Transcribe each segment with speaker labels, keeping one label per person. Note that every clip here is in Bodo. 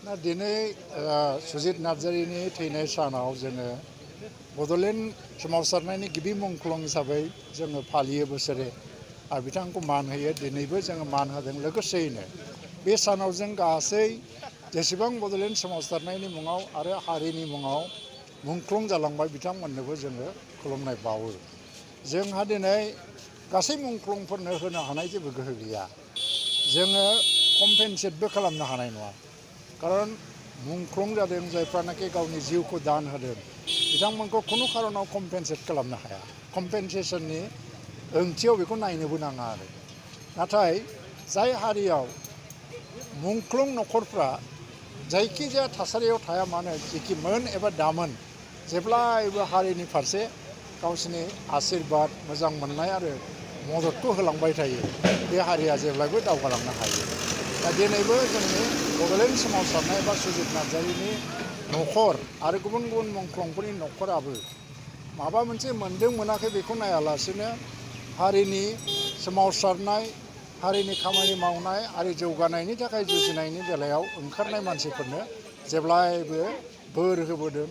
Speaker 1: ना दिनै सुजित नार्जारिनि थैनाय सानाव जोङो बड'लेण्ड सोमावसारनायनि गिबि मुंख्लं हिसाबै जोङो फालियो बोसोरे आरो बिथांखौ मान होयो दिनैबो जोङो मान होदों लोगोसेयैनो बे सानाव जों गासै जेसेबां बड'लेण्ड सोमावसारनायनि मुङाव आरो हारिनि मुङाव मुंख्लं जालांबाय बिथांमोननोबो जोङो खुलुमनाय बावो जोंहा दिनै गासै मुंख्लंफोरनो होनो हानाय जेबो गोहो गैया जोङो कम्पेनसेटबो खालामनो हानाय नङा खारन मुंख्लं जादों जायफ्रानाखि गावनि जिउखौ दान होदों बिथांमोनखौ खुनु खारनाव कम्पेनसेट खालामनो हाया कम्पेनसेसननि ओंथियाव बेखौ नायनोबो नाङा आरो नाथाय जाय हारियाव मुंख्लं न'खरफ्रा जायखिजाया थासारियाव थाया मानो जिखिमोन एबा दामोन जेब्लायबो हारिनि फारसे गावसिनि आशीर्बाद मोजां मोननाय आरो मददखौ होलांबाय थायो बे हारिया जेब्लायबो दावगालांनो हायो दा दिनैबो जोंनि बड'लेण्ड सोमावसारनाय बा सुजित नार्जारिनि न'खर आरो गुबुन गुबुन मुंख्लंफोरनि न'खराबो माबा मोनसे मोनदों मोनाखै बेखौ नायालासेनो हारिनि सोमावसारनाय हारिनि खामानि मावनाय आरो जौगानायनि थाखाय जुजिनायनि बेलायाव ओंखारनाय मानसिफोरनो जेब्लायबो बोर होबोदों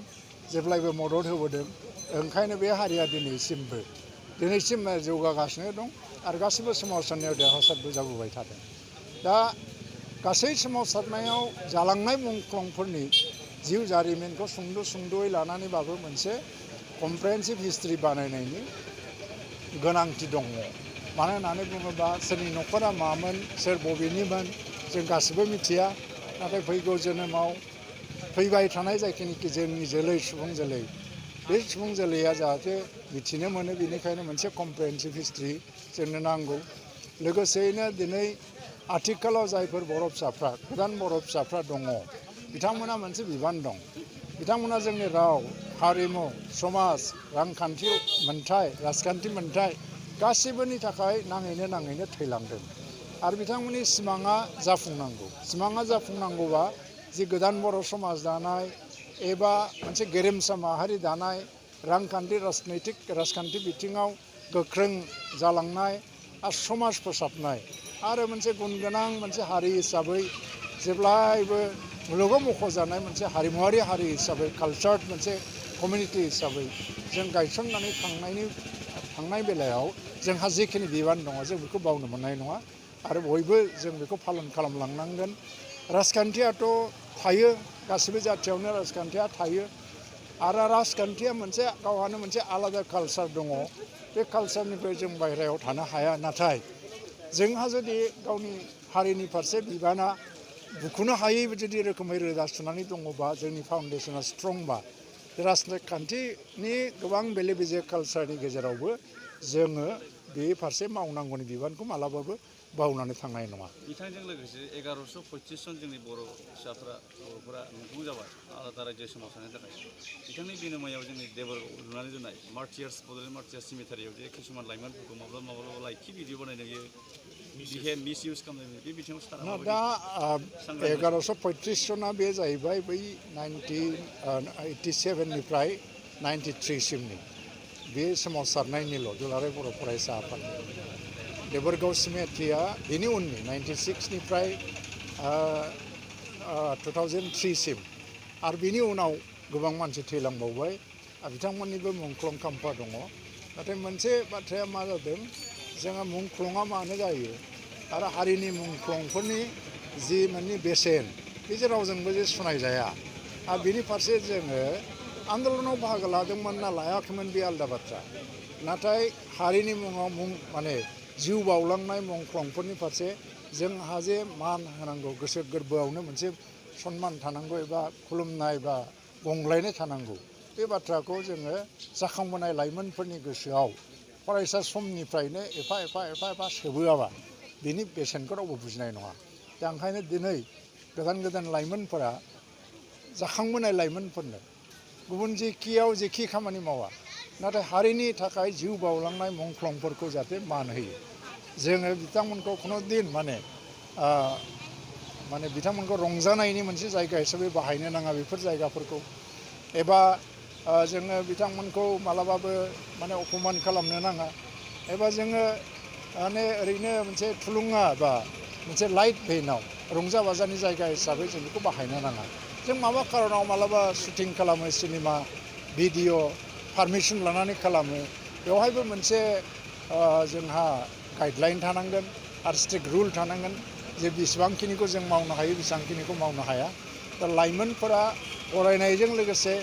Speaker 1: जेब्लायबो मदद होबोदों ओंखायनो बे हारिया दिनैसिम जौगागासिनो दं आरो गासिबो सोमावसारनायाव देरहासारबो जाबोबाय थादों दा गासै सोमावसारनायाव जालांनाय मुंख्लंफोरनि जिउ जारिमिनखौ सुंद'यै लानानैबाबो मोनसे कमप्रेहेन्सिभ हिस्ट्रि बानायनायनि गोनांथि दङ मानो होननानै बुङोबा सोरनि न'खरा मामोन सोर बबेनिमोन जों गासिबो मिथिया नाथाय फैगौ जोनोमाव फैबाय थानाय जायखिनिखि जोंनि जोलै सुबुं जोलै बे सुबुं जोलैया जाहाथे मिथिनो मोनो बेनिखायनो मोनसे कमप्रेहेन्सिभ हिस्ट्रि जोंनो नांगौ लोगोसेयैनो दिनै आथिखालाव जायफोर बर' फिसाफ्रा गोदान बर' फिसाफ्रा दङ बिथांमोना मोनसे बिबान दं बिथांमोना जोंनि राव हारिमु समाज रांखान्थि मोन्थाय राजखान्थि मोन्थाय गासिबोनि थाखाय नाङैनो थैलांदों आरो बिथांमोननि सिमाङा जाफुंनांगौबा जि गोदान बर' समाज दानाय एबा मोनसे गेरेमसा माहारि दानाय राजखान्थि बिथिङाव गोख्रों जालांनाय आरो समाज फोसाबनाय आरो मोनसे गुनगोनां मोनसे हारि हिसाबै जेब्लायबो मुलुगाव मख'जानाय मोनसे हारिमुवारि हारि हिसाबै कालचार्ड मोनसे कमिउनिटि हिसाबै जों गायसननानै थांनाय बेलायाव जोंहा जिखिनि बिबान दङ जों बेखौ बावनो मोननाय नङा आरो बयबो जों बेखौ पालन खालामलांनांगोन राजखान्थियाथ' थायो गासिबो जाथियावनो राजखान्थिया थायो आरो राजखान्थिया मोनसे गावहानो मोनसे आलादा कालचार दङ बे कालचारनिफ्राय जों बायह्रायाव थानो हाया नाथाय जोंहा जुदि गावनि हारिनि फारसे बिबाना बुखुनो हायै जुदि रोखोमै रोदा सुनानै दङबा जोंनि फाउन्डेसना स्ट्रंबा राजखान्थिनि गोबां बेले बेजे कालचारनि गेजेरावबो जोङो बे फारसे मावनांगौनि बिबानखौ मालाबाबो बावनानै थांनाय नङा
Speaker 2: बिथांजों लोगोसे 1135 जन जोंनि बर' बर'फोरा मुंख्लं जाबाय आलादा रायजो सोमावसारनो थाखाय बिथांनि बिनोमायाव जोंनि देबोरगाव लुनानै दोननाय बड'लेण्ड मार्टियार्स सिमेटारियाव जे किसुमान लाइमोनफोरखौ माब्लाबा लाइखि भिडिअ बानायनाय बिहे मिस इउज खालामनाय बे बिथिङाव सारा
Speaker 1: दा 1135 जना बे जाहैबाय बै 1987निफ्राय 93सिमनि बे सोमावसारनायनिल' दुलाराय बर' फरायसा आफाद देबोरगाव सिमेट्रिया बेनि उननि 96निफ्राय 2003सिम आरो बिनि उनाव गोबां मानसि थैलांबावबाय बिथांमोननिबो मुंख्लं खाम्फा दङ नाथाय मोनसे बाथ्राया मा जादों जोंहा मुंख्लङा मानो जायो आरो हारिनि मुंख्लंफोरनि जि माने बेसेन बे रावजोंबो जे सुनायजाया आरो बिनि फारसे जोङो आन्दलनाव बाहागो लादोंमोन ना लायाखैमोन बे आलादा बाथ्रा नाथाय हारिनि मुङाव माने जिउ बाउलांनाय मुंख्लंफोरनि फारसे जोंहा जे मान होनांगौ गोसो गोरबोआवनो मोनसे सनमान थानांगौ एबा खुलुमनाय बा गंग्लायनाय थानांगौ बे बाथ्राखौ जोङो जाखांबोनाय लाइमोनफोरनि गोसोआव फरायसा समनिफ्रायनो एफा सोबोआबा बिनि बेसेनखौ रावबो बुजिनाय नङा दा ओंखायनो दिनै गोदान लाइमोनफोरा जाखांबोनाय लाइमोनफोरनो गुबुन जेखि खामानि मावा नाथाय हारिनि थाखाय जिउ बाउलांनाय मुंख्लंफोरखौ जाहाथे मान होयो जोङो बिथांमोनखौ खुनु दिन माने बिथांमोनखौ रंजानायनि मोनसे जायगा हिसाबै बाहायनो नाङा बेफोर जायगाफोरखौ एबा जोङो बिथांमोनखौ मालाबाबो माने अपमान खालामनो नाङा एबा जोङो माने ओरैनो मोनसे थुलुंगा बा मोनसे लाइट भेनाव रंजा बाजानि जायगा हिसाबै जों बेखौ बाहायनो नाङा जों माबा खारनाव मालाबा शुटिं खालामो सिनेमा भिडिअ पारमिसन लानानै खालामो बेवहायबो मोनसे जोंहा गाइडलाइन थानांगोन आरो स्ट्रिक्ट रुल थानांगोन जे बेसेबांखिनिखौ जों मावनो हायो बेसेबांखिनिखौ मावनो हाया दा लाइमोनफोरा फरायनायजों लोगोसे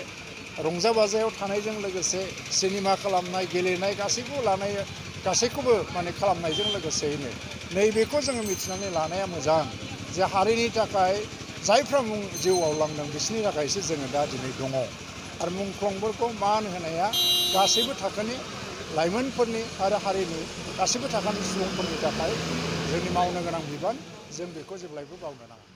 Speaker 1: रंजा बाजायाव थानायजों लोगोसे सिनेमा खालामनाय गेलेनाय गासैखौबो माने खालामनायजों लोगोसेयैनो नैबेखौ जोङो मिथिनानै लानाया मोजां जे हारिनि थाखाय जायफ्रा जिउआव लांदों बिसोरनि थाखायसो जोङो दा दिनै दङ आरो मुंख्लंफोरखौ मान होनाया गासैबो थाखोनि लाइमोनफोरनि आरो हारिनि गासैबो थाखोनि सुबुंफोरनि थाखाय जोंनि मावनो गोनां बिबान जों बेखौ जेब्लायबो बावनो नाङा